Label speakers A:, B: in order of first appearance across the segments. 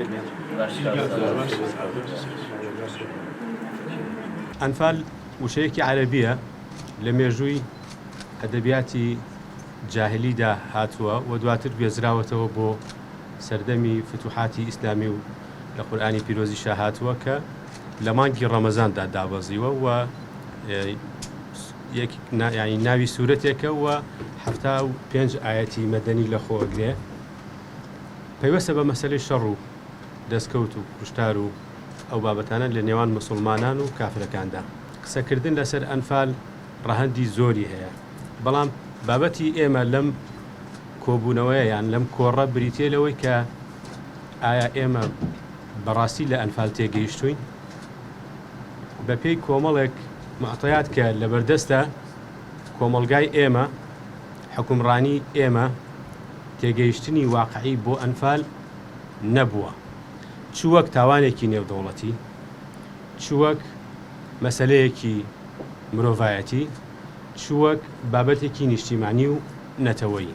A: بەخێربێن. ئەنفال وشەیەکی عەرەبییە لە مێژووی ئەدەبیاتی جاهلیدا هاتووە و دواتر گوێزراوەتەوە بۆ سەردەمی فتوحاتی ئیسلامی و لە قورئانی پیرۆزیشا هاتووە کە لە مانگی ڕەمەزاندا دابەزیوە و ینی ناوی سوورەتێکە و 75 ئاەتی مەدەنی لە خۆ ئەگرێ پەیوەستە بە مەسەلەی شەڕ و دەستکەوت و کوشتار و ئەو بابەتانە لە نێوان مسلمانان و کافرەکاندا. قسەکردن لەسەر ئەنفال ڕەهەندی زۆری هەیە، بەڵام بابەتی ئێمە لەم کۆبوونەوەیە یان لەم کۆڕە بریتییە لەوەی کە ئایا ئێمە بەڕاستی لە ئەنفال تێگەیشتووین؟ بەپێی کۆمەڵێک معطیات کە لەبەردەستە کۆمەڵگای ئێمە، حوکمڕانی ئێمە تێگەیشتنی واقعی بۆ ئەنفال نەبووە، چ وەک تاوانێکی نێودەوڵەتی، چ وەک مەسەلەیەکی مرۆڤایەتی، چ وەک بابەتێکی نیشتیمانی و نەتەوەیی.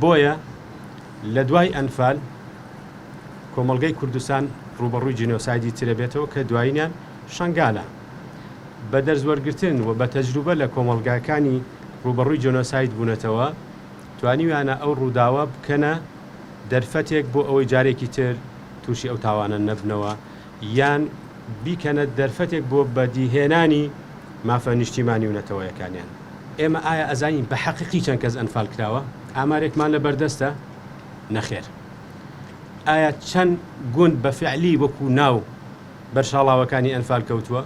A: بۆیە لە دوای ئەنفال کۆمەڵگەی کوردستان ڕووبەڕووی جینۆسایدی ترە بێتەوە کە دوایینیان شەنگالە. بە دەرس وەرگرتن و بە تەجروبە لە کۆمەڵگاکانی ڕووبەڕووی جینۆساید بوونەتەوە، توانیویانە ئەو ڕووداوە بکەنە دەرفەتێک بۆ ئەوەی جارێکی تر تووشی ئەو تاوانە نەبنەوە یان بیکەنە دەرفەتێک بۆ بەدیهێنانی مافە نیشتیمانی و نەتەوەیەکانیان. ئێمە ئایا ئەزانین بە حەقیقی چەند کەس ئەنفال کراوە؟ ئامارێکمان لە بەردەستە؟ نەخێر. ئایا چەند گوند بە فعلی وەکو ناو بەر شاڵاوەکانی ئەنفال کەوتووە؟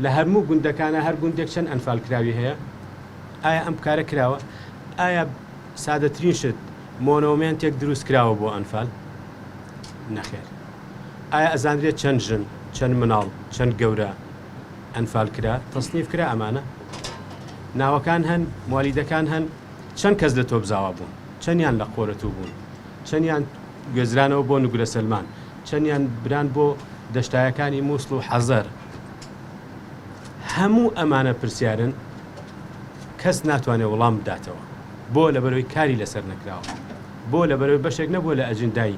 A: لە هەرموو گوندەکانا هەر گوندێک چەند ئەنفال کراوی هەیە؟ ئایا ئەم کارە کراوە؟ ئایا سادەترین شت مۆنۆمێنتێک دروست کراوە بۆ ئەنفال؟ نەخێر. ئایا ئەزانرێت چەند ژن، چەند مناڵ، چەند گەورە ئەنفال کرا، تەسنیف کرا ئەمانە؟ ناوەکان هەن، موالیدەکان هەن، چەند کەس لە تۆپزاوا بوون، چەندیان لە قۆرەتوو بوون، چەندیان گوێزرانەوە بۆ نوگرە سەلمان، چەندیان بران بۆ دەشتایەکانی موسڵ و حەزەر، هەموو ئەمانە پرسیارن کەس ناتوانێت وڵام بداتەوە. بۆ؟ لەبەرئەوەی کاری لەسەر نەکراوە. بۆ؟ لەبەرئەوەی بەشێک نەبووە لە ئەجندای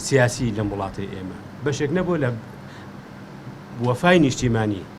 A: سیاسی لەم وڵاتەی ئێمە، بەشێک نەبووە لە وەفای نیشتیمانی.